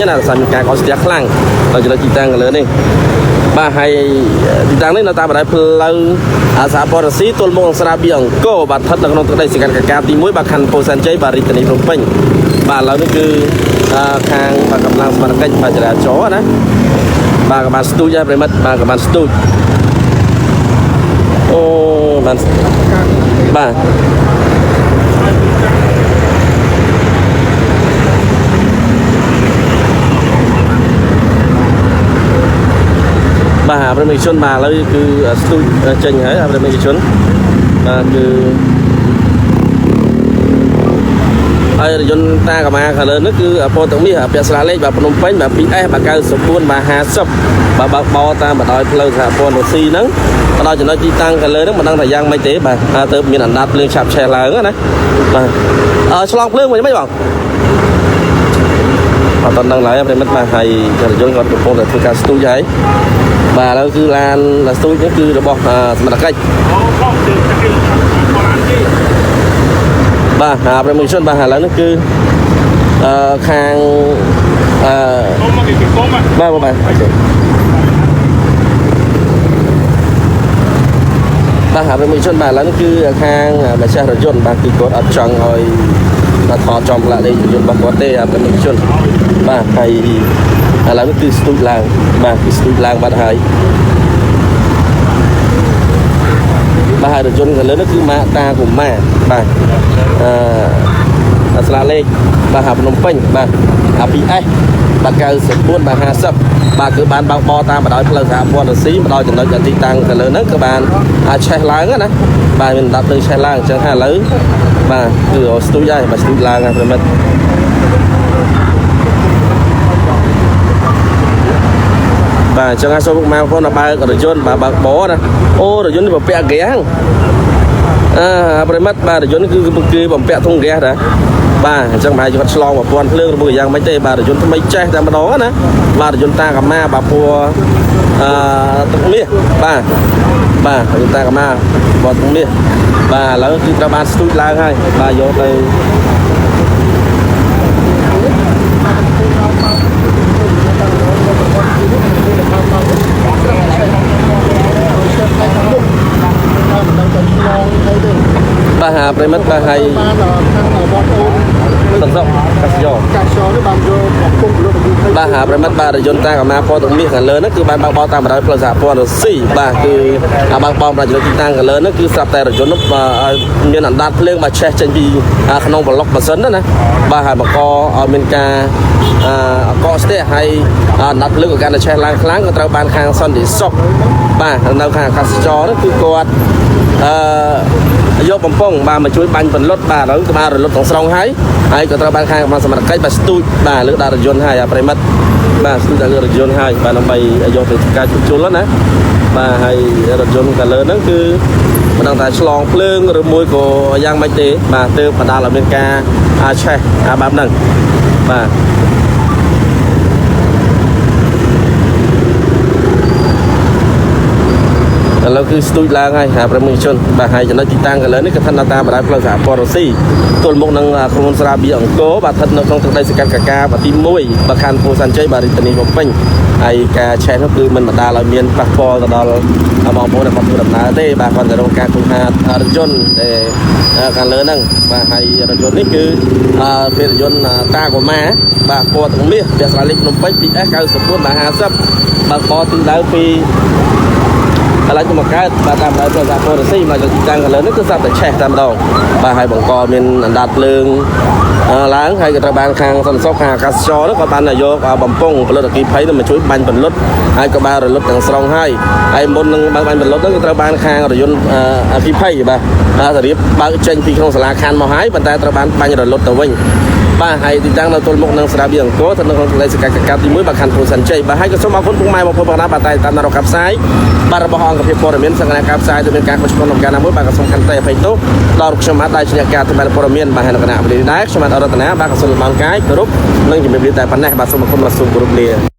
ណាដោយសារមានការកកស្ទះខ្លាំងដល់ចំណុចទីតាំងកលើនេះបាទហើយទីតាំងនេះនៅតាមបណ្ដោយផ្លូវអាសាពរស៊ីទល់មុខនឹងស្រាបៀអង្គរបាទស្ថិតនៅក្នុងទឹកដីសង្កាត់កាកាទី1បាទខណ្ឌពោធិ៍សែនជ័យបាទរាជធានីភ្នំពេញបាទឥឡូវនេះគឺខាងបាទកម្លាំងសមត្ថកិច្ចបាទចរាចរណ៍ណាបាទក៏បានស្ទូចដែរប្រិមិត្តបាទក៏បានស្ទូចអូបានបាទបាទប្រិមិត្តជនបាទឥឡូវគឺស្ទូចចេញហើយប្រិមិត្តជនបាទគឺហើយរថយន្តតាកាម៉ាខាងលើនេះគឺពណ៌ទឹកមាសពាក់ស្លាកលេខបាទភ្នំពេញបាទ 2S បាទ94បាទ50បាទបើកបោតាមបណ្ដោយផ្លូវសហព័ន្ធរុស្ស៊ីហ្នឹងបណ្ដោយចំណុចទីតាំងខាងលើហ្នឹងមិនដឹងថាយ៉ាងម៉េចទេបាទទៅមានអណ្ដាតភ្លើងឆាប់ឆេះឡើងណាបាទអឺឆ្លងភ្លើងវិញមិនបងអត់ដឹងឡើយប្រិមិត្តបាទហើយរថយន្តគាត់កំពុងតែធ្វើការស្ទូចហើយបាទឥឡូវគឺឡានស្ទូចនេះគឺរបស់សមត្ថកិច្ច អូបងជើងតែគេឡានគេ បាទប្រិមិត្តជនបាទឥឡូវនេះគឺអឺខាងអឺ កុំមកគេកុំ បាទបាទបាទ OK បាទប្រិមិត្តជនបាទឥឡូវនេះគឺខាងម្ចាស់រថយន្តបាទគឺគាត់អត់ចង់ឲ្យបាទថតចំផ្លាកលេខរថយន្តរបស់គាត់ទេប្រិមិត្តជនបាទហើយឥឡូវនេះគឺស្ទូចឡើងបាទគឺស្ទូចឡើងបាត់ហើយបាទហើយរថយន្តខាងលើនេះគឺម៉ាកតាកុមារបាទអឺស្លាកលេខបាទហាភ្នំពេញបាទ APS បាទ94បាទ50បាទគឺបានបើកបរតាមបណ្ដោយផ្លូវសហព័ន្ធរុស្ស៊ីមកដល់ចំណុចទីតាំងទៅលើហ្នឹងគឺបានឆេះឡើងណាបាទមានដាប់ភ្លើងឆេះឡើងអញ្ចឹងហើយឥឡូវបាទគឺស្ទូចហើយបាទស្ទូចឡើងហើយប្រិមិត្តបាទអញ្ចឹងហើយសូមពុកម៉ែបងប្អូនបើករថយន្តបាទបើកបរណាអូរថយន្តនេះបំពាក់ហ្គាសអឺប្រិមិត្តបាទរថយន្តគឺគេបំពាក់ធុងហ្គាសដែរបាទអញ្ចឹងប្រហែលជាគាត់ឆ្លងប្រព័ន្ធភ្លើងឬមួយយ៉ាងម៉េចទេបាទរថយន្តថ្មីចេះតែម្ដងណាបាទរថយន្តតាកាម៉ាបាទពណ៌អឺទឹកមាសបាទបាទរថយន្តតាកាម៉ាពណ៌ទឹកមាសបាទឥឡូវគឺត្រូវបានស្ទូចឡើងហើយបាទយកទៅបាទប្រិមិត្តបាទហើយ បានខាងបងប្អូន សន្សុកកាសយ៉ កាសនេះបានយកកំពុងលោកយុទ្ធ បាទហាប្រិមិត្តបាទរថយន្តតាកាម៉ាពណ៌ទឹកមាសខាងលើហ្នឹងគឺបានបើកបរតាមបណ្ដោយផ្លូវសហព័ន្ធរុស្ស៊ីបាទគឺបើកបរតាមចំណុចទីតាំងខាងលើហ្នឹងគឺស្រាប់តែរថយន្តនោះបាទមានអណ្ដាតភ្លើងបាទឆេះចេញពីក្នុងប្លុកម៉ាស៊ីនណាបាទហើយបង្កឲ្យមានការអកកស្ទះហើយអណ្ដាតភ្លើងក៏កាន់តែឆេះឡើងខ្លាំងក៏ត្រូវបានខាងសន្តិសុខបាទនៅខាងអាកាសចរហ្នឹងគឺគាត់អឺយកបំពង់បាទមកជួយបាញ់ពន្លត់បាទឥឡូវក្បាលរលត់ទាំងស្រុងហើយហើយក៏ត្រូវបានខាងកម្លាំងសមត្ថកិច្ចបាទស្ទូចបាទលើកដល់រថយន្តហើយអាប្រិមិត្តបាទស្ទូចដល់លើរថយន្តហើយបាទដើម្បីយកទៅការជួសជុលណាបាទហើយរថយន្តកាលើហ្នឹងគឺមិនដឹងថាឆ្លងភ្លើងឬមួយក៏យ៉ាងម៉េចទេបាទទើបបណ្ដាលឲ្យមានការឆេះអាបែបហ្នឹងបាទឥឡូវគឺស្ទូចឡើងហើយហាប្រិមត្តជនបាទហើយចំណុចទីតាំងកលើនេះគឺស្ថិតនៅតាមបណ្ដោយផ្លូវសហព័ន្ធរុស្ស៊ីទល់មុខនឹងក្រុមហ៊ុនស្រាបៀអង្គរបាទស្ថិតនៅក្នុងទឹកដីសង្កាត់កាកាបាទទី1បាទខណ្ឌពោធិ៍សែនជ័យបាទរាជធានីភ្នំពេញហើយការឆេះនោះគឺមិនបណ្ដាលឲ្យមានប៉ះពាល់ទៅដល់បងប្អូនដែលគាត់ធ្វើដំណើរទេបាទគាត់តែរងការខូចខាតរថយន្តដែលខាងលើហ្នឹងបាទហើយរថយន្តនេះគឺពេលរថយន្តតាកូម៉ាបាទពណ៌ទឹកមាសពាក់ស្លាកលេខភ្នំពេញ 2S 94បាទ50បាទបទិដៅពី ឥឡូវខ្ញុំមកកើតបាទតាមដៅផ្លូវសហព័ន្ធរុស្ស៊ីមកទីតាំងកន្លើនេះគឺស្រាប់តែឆេះតែម្ដងបាទហើយបង្កមានអណ្ដាតភ្លើងឡើងហើយក៏ត្រូវបានខាងសន្តិសុខខាងអាកាសចរនោះក៏បានយកបំពង់ផលិតអគ្គិភ័យនោះមកជួយបាញ់ពន្លត់ហើយក៏បានរលត់ទាំងស្រុងហើយហើយមុននឹងបើកបាញ់ពន្លត់នោះក៏ត្រូវបានខាងរថយន្តអគ្គិភ័យបាទរៀបបើកចេញពីក្នុងសាលាខណ្ឌមកហើយប៉ុន្តែត្រូវបានបាញ់រលត់ទៅវិញបាទហើយទីតាំងនៅទល់មុខនឹងស្រាបៀអង្គរស្ថិតនៅក្នុងកន្លែងសង្កាត់កកាទី1បាទខណ្ឌពោធិ៍សែនជ័យបាទហើយក៏សូមអរគុណពុកម៉ែបងប្អូនបងណាបាទតែតាមរកការផ្សាយបាទរបស់អង្គភាពព័ត៌មានសង្កេតការផ្សាយទៅមានការខុសឆ្គងក្នុងការណាមួយបាទក៏សូមខន្តីអភ័យទោសដល់ខ្ញុំបាទដែលជាអ្នកការធ្វើបែបព័ត៌មានបាទហើយនៅគណៈវេលានេះដែរខ្ញុំបាទអរតនាបាទក៏សូមលំអរកាយគោរពនិងជំរាបលាតែប៉ុណ្ណេះបាទសូមអរគុណបាទសូមគោរពលា។